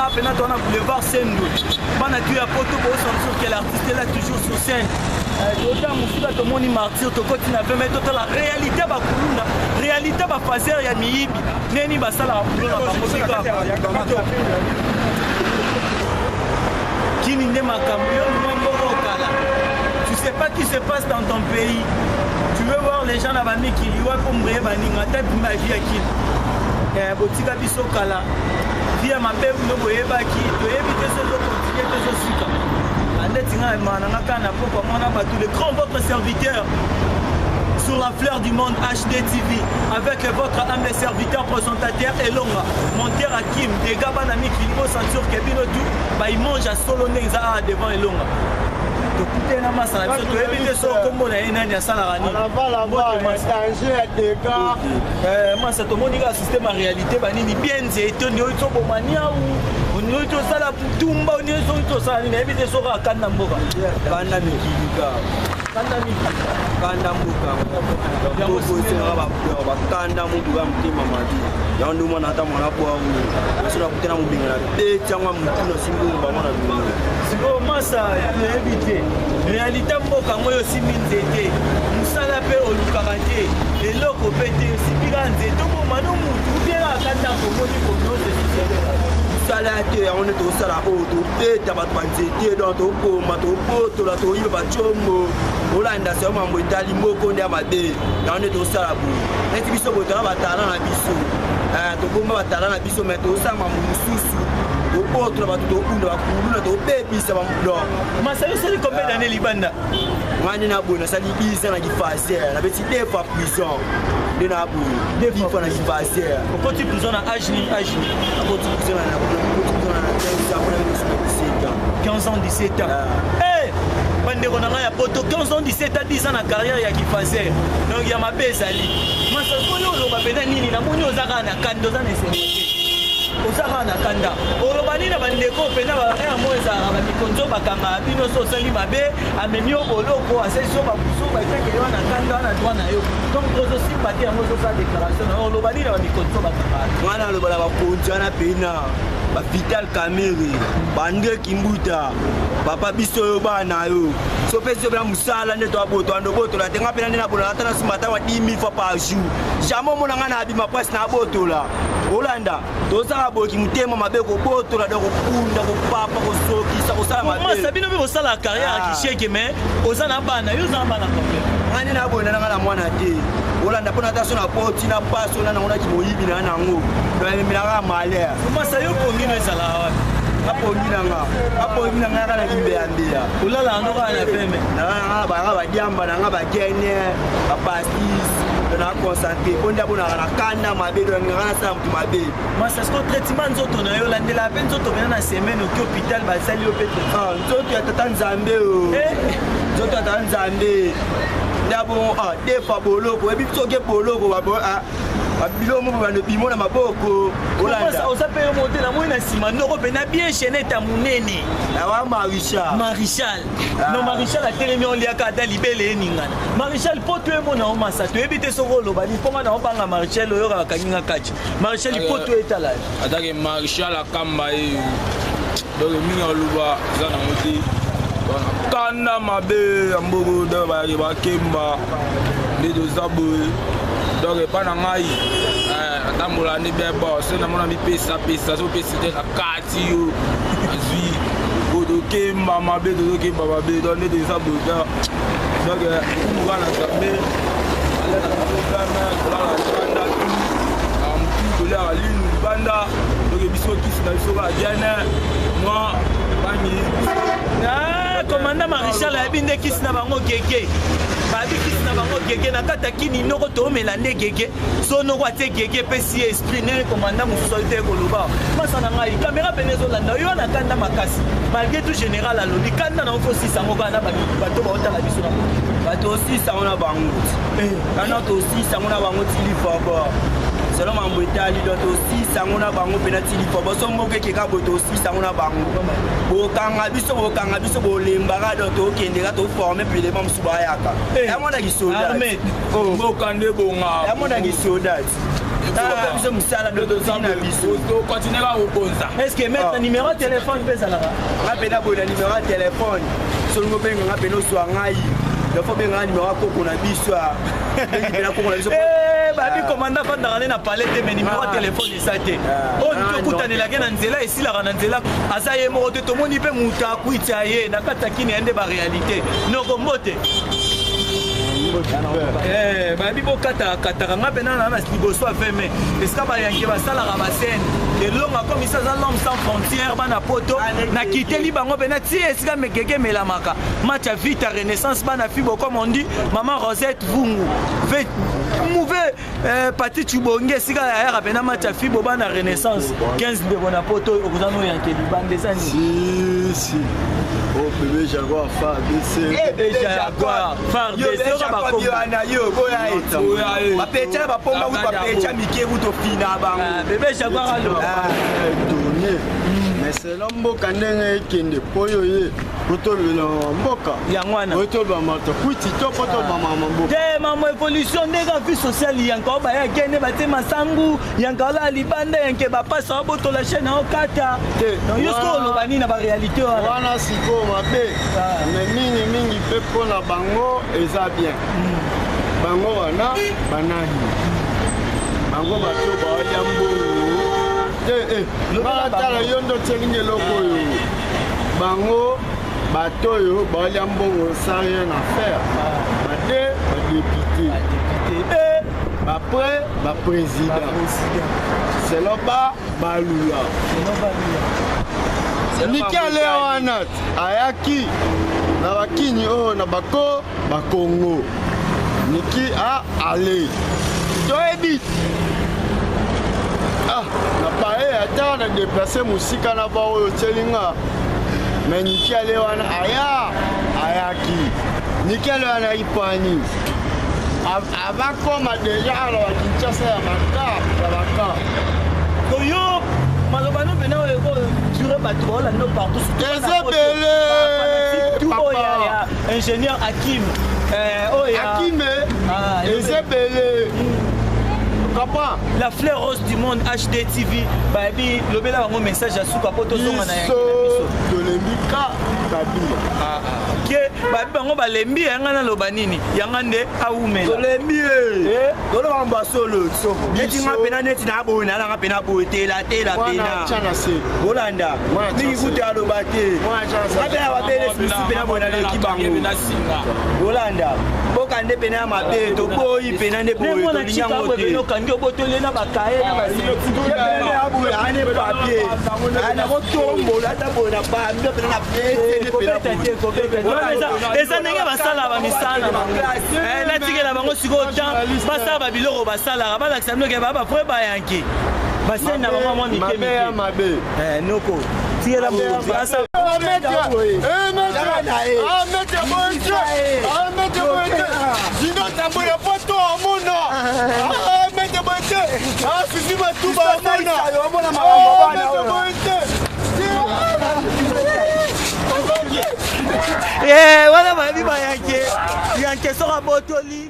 Apena toza na boulevard Sendwe. Bana tu ya poto bosentir que l'artiste est là toujours sur scène. Tota mosika tomoni martyr tokoti na veme totala réalité bakuluna réalité bafaser ya miyibi neni basalaka boulot na bango bika kini nde makambo yo mwa mboko okala. Tu sais pas qui se passe dans ton pays, tu veux voir les gens na bamikili wapi ombreye baninga ata bima vie ya kini. Botika biso kala vie ya mabe bino boyebaki toyebi te so ezokontinue te ezosuka andeti ngai emaka na nga kaka na pokwa mwana bato le grand votre serviteur sur la fleur du monde HD TV avec votre humble serviteur présentateur Elonga Monter Hakim Dega bana mikili bosentir ke bino tout baimonge ya solo ndenge eza awa devant Elonga. Tokutani na masa na biso toyebi te soko kombo na ye nani asalaka nini. Masa tomoni kaka système ya réalité banini bien nzete oyo toboma niau oyo tosala tumba oyo soki tosala nini nayebi te soki akanda mboka. Kanda mikili ka. Kanda mikili. Kanda mboka bosenaka bakanda mobuka motema mabe yango nde omwana ata mwana bwango so nakutana mobenga na beti yango ya motu na simbi bango na bingo. Sikoyo masa toyebi te réalité mboka yango oyo osimbi nzete mosala mpe olukaka te eloko mpe te osimbi kaka nzete oboma no mutu ubie kaka kanda komoni komionse. Mosala te yango nde tosala oyo tobeta bato banzete donc toboma tobotola toyiba bacombo olanda sayo mambo etali moko nde ya mabe yango nde tosala boye neti biso boye toza batala na biso tobomba batala na biso mai tosala mambo mosusu tobotola bato tobunda bakuluna tobebisa donc. Masa yo osali combien d'année libanda? Ngai nde naboye nasali 10 ans na kifaser nabeti deux fois prison nde naboye deux fois na kifaser. Okoti prison na age nini age nini? Nakoti prison na 15 ans, 17 ans. 15 ans, 17 ans. Eh, bandeko na ngai ya poto, 15 ans, 17 ans, 10 ans na carrière ya kifaser donc ya mabe ezali. Masa oyo oloba mpenza nini? Namoni oza kaka na kanda, oza na esengo te, oza kaka na kanda. Oloba nini na bandeko mpenza baere mo ezalaka bamikonzi oyo bakangaka bino so osali mabe amemi yo boloko asali so babusu baekekele wana kanda wana droit na yo donc ozosimba te yango ozosala déclaration na yo. Oloba nini na bamikonzi oyo bakangaka? Ngai naloba na bakonzi wana pena bavital Kamere baandre Kimbuta papa biso oyo bana yo so mpe so mpena mosala nde toabotola ndobotola te nga mpena nde nabotola ata nasumba ata wa 10 000 fois par jour jamais omona ngai na abima presse na abotola olanda tozala boki motema mabe kobotola do kokunda kopapa kosokisa kosala mabe. Bino mpe bosala carrière ya kisheke mais oza na bana yo oza na bana combien? Ngai nde naboyenda nanga na mwana te olanda mpona ata so na poti na paso na nango naki moyibi na nango ememelaka malheur. Masa yo pongino ezalaka wapi? Apongi nanga apongi nanga yaka na kimbeyambeya. Olala yango kaka na peme? Nanga banga badiamba nanga bagene bapastis na concentré mpo nde abonaka na kanda mabe do nanga nasala motu mabe. Masa siko traitement nzoto na yo olandela mpe nzoto mpena na semaine oki hôpital basali yo mpe? Nzoto ya tata Nzambe o nzoto ya tata Nzambe nde abongo defa boloko oyebi soki boloko babilo moko bando bimo na maboko. Olanda oza mpe yo mote namoni na nsima ndoko mpena bien chaînette ya monene. Awa Maréchal. Maréchal non, Maréchal atelemi oliaka ata libele eningana. Maréchal mpo toyemona o masa toyebi te soki oloba nini mponga na obanga Maréchal oyokaka akangi nga kati. Maréchal mpo toyetala. Atake Maréchal akamba ye donc mingi aloba eza nango te kanda mabe ya mboko donc bayaki bakemba nde toza boye donc epa na ngai atambola nde bebo so namona mipesapesa so opesi te na kati yo azwi po tokemba mabe tozokemba mabe donc nde toza boye donc kumuka na Nzambe kolala libanda tu toliaka linu libanda donc biso kisi na biso kaka diane mwa bangi. Commandant Maréchal ayebi nde kisi na bango gege bayebi kisi na bango gege na kati ya kini noko toomela nde gege so noko atie gege epesi ye esprit ndenge commandant mosusu ayi te koloba. Masa na ngai kamera pene ezolanda yo na kanda makasi malgré tout général alobi kanda na ofosisa yango kaka na bato baotala biso na bato osisa yango na bango kana tosisa yango na bango tili fort selon mambo etali donc tosisa yango na bango mpena tili fort so mboka ekeka boye tosisa yango na bango bokanga biso bokanga biso bolembaka donc tokendeka toforme pelema mosusu bayaka yamonaki soldat. Mboka nde bonga. Yamonaki soldat. Soki biso mosala nde toza na biso. Tocontinue kaka kokonza. Est ce que maître numéro ya téléphone mpe ezalaka? Nga mpe naboye na numéro ya téléphone. Solingo obenga nga mpe nozwa ngai. Dafo obenga nga numéro ya koko na biso. Bengi mpe na koko na biso. Babi komanda afandaka nde na palais te, mais numéro ya téléphone eza te. Oyo tokutanelaki na nzela esilaka na nzela, aza ye moko te. Tomoni mpe moto akwiti ye na kati ya kini ya nde baréalité. Noko, mbote. Bayebi bokatakataka nga mpena na liboso ya feme esika bayanke basalaka bascène elonga comme isa aza l'homme sans frontière. Bana poto nakiteli bango mpena ti esika mekeke emelamaka match ya Vita Renaissance. Bana fibo, comme on dit, mama Rosette Vungu mouve, pati Chubonge, esika yayaka mpena match ya fibo. Bana Renaissance 15, ndeko na poto okoza noyanke libanda eza nini? Si, si. Oh, bébé Jaguar, FARDC. Bébé Jaguar, FARDC. Wana yo boya ye bapecha na bapomba kutu, bapecha mike kutu ofina bango. Bébé Jaguar alo. Tourné. Mais selon mboka ndenge ekende, mpo oyo ye po tolobela mboka. Yango wana. Oyo toloba moto kwiti to mpo toloba mama mboka. Te, mambo évolution ndenge vie sociale, yanka oyo baya kende batie masangu, yanka ola libanda, yanke bapasa obotola chaîne aokata. Yo sikoyo oloba nini na baréalité wana? Wana sikoyo mabe, mais mingimingi mpe mpo na bango eza bien. Bango wana banani? Bango bato baolia mbongo te. Ngala tala, yo ndo otielingi eloko oyo. Bango bato oyo baolia mbongo sans rien à faire, bade badéputé, baprès baprésident, selon ba balula Niki Ale wana ayaki na bakini oyo na bako bakongo. Niki a ale toyebi ah na paye ata na déplace mosika na baoyo otielinga. Mais Niki Ale wana aya ayaki, Niki Ale wana ayaki pani avakoma déjà awa na bakinshasa ya baka ya baka. Yo maloba no mpena oyo ekodure, bato baolanda partout. Eza ebele. Oyo ya ingénieur Hakim, oyo. Hakim eza ebele, comprend. La fleur rose du monde HD TV, bayebi lobela bango message ya suka mpo tozonga na biso. Tolembi ka Kabila. Ke bayebi bango balembi yanga, naloba nini, yanga nde awumela. Tolembi ye, toloba mambo ya solo neti nga mpena, neti na boye, nalanga mpena boye, tela tela mpena bolanda mingi kutu aloba te. Nga mpe na babelesi misusu mpena boye, naleki bango bolanda mboka nde pena ya mabe. Toboyi pena nde boye, tolingi yango te. Okangi obotoli na bakaye na boye ane papier nakotombola ata boye na bambi pena na. Eza ndenge basalaka bamisala. Natikela bango sikoyo temps basala babiloko basalaka, balakisa bino ke baa bafrère bayanke basene na bango mwa mike. Mike mabe. Noko, tikela mokonzi asa. Maître Boete, maître Boete, Jino Tambola poto amona, maître Boete, Fifi Matuba amona, maître Boete. Wana bayebi bayanke yanke soki abotoli.